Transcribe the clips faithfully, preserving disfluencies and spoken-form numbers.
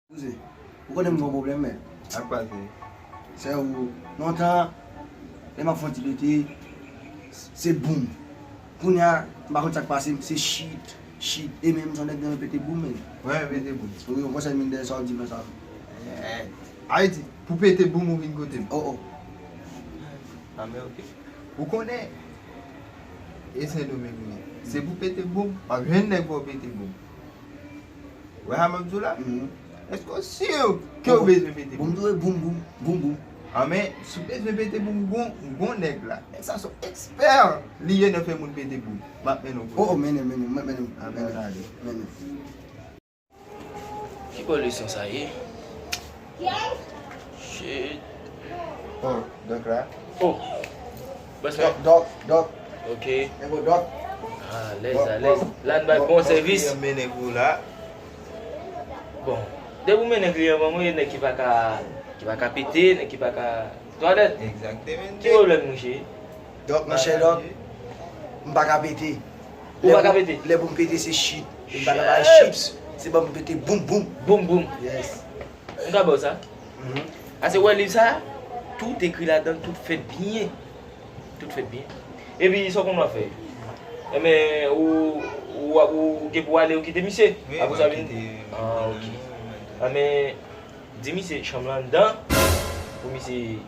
Eskize, ou konnen m gen yon pwoblèm, men. Sa k pase? Se ou, lontan, lè m ap fè yon ti pete, se boum. Kounye a, m pa konn sa k pase m, se shit, shit. E menm jan nèg nan pete boum, men. Mwen pete boum. Wi, yon konsèy m vin dèyè sa w di mwen sa. Eh, Ayiti, pou pete boum ou vin kote m. Oh, oh. Ah, men oke. Ou konnen, e Sendomeng ou ye. Se pou pete boum, w ap jwenn nèg pou w pete boum. Wè sa m ap di w la? Mhm. Èske w si ke w bezwen pete boum? Boum, boum, boum, boum, boum. Ah, men, si w bezwen pete boum, gon, gon nèg la. Nèg sa se yon ekspè li ye nan fè moun pete boum. M ap mennen w kote. Oh, oh, mennen, mennen, m ap mennen w. Ah, mennen, mennen. Ki bò leson sa ye? Shit. Oh, dòk la. Oh. Bòs mwen. Dòk, dòk, dòk. Ok. Nègo dòk. Alèz, alèz. La n bay bon sèvis. Bon, depi w mennen kliyan ban mwen, nèg ki pa ka, ki pa ka pete, nèg ki pa ka twalet. Egzakteman. Ki pwoblèm, monchè? Dòk, monchè, dòk, m pa ka pete. Ou pa ka pete? Lè pou m pete, se shit. E m pa ka bay shit. Se ban m pete boum, boum. Boum, boum. Yes. M ka ba w sa. Mhm. Ase wè liv sa, tout ekri ladan l, tout fèt byen. Tout fèt byen. Epi sa w konn w ap fè? Enben, ou, ou, ou gen pou w ale, ou kite misye? Wi, apre sa vin. Ah, ok. Enben, di misye chanm lan anndan pou misye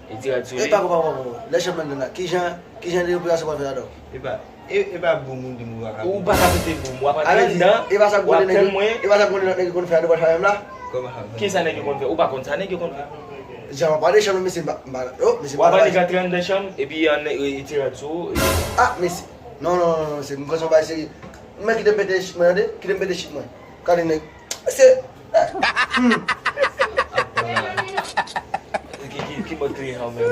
retire l sou li. E pako, pako, pako. Lè chanm lan anndan la, kijan, kijan de operasyon w pral fè ladan? E pa, e, e pa boum ou di m ou pa ka pete. Ou pa ka pete boum, w ap antre anndan, w ap tann mwen. E pa sa gwoup nèg yo konn fè a, nou pral fè menm la? Kòman sa? Kisa nèg yo konn fè? Ou pa konn sa nèg yo konn fè? Jan w ap pale chanm, mesye, m pa, m pa, oh, mesye, m pa. W ap annik antre anndan chanm, epi an, e, retire l sou ou. Ah, mesye. Non, non, non, non, mesye, m panse w bay serye. Men kite m pete shit mwen, tande? Kite m pete shit mwen. Gade nèg. Se. Hmm. Ki, ki, ki bò kliyan an menm?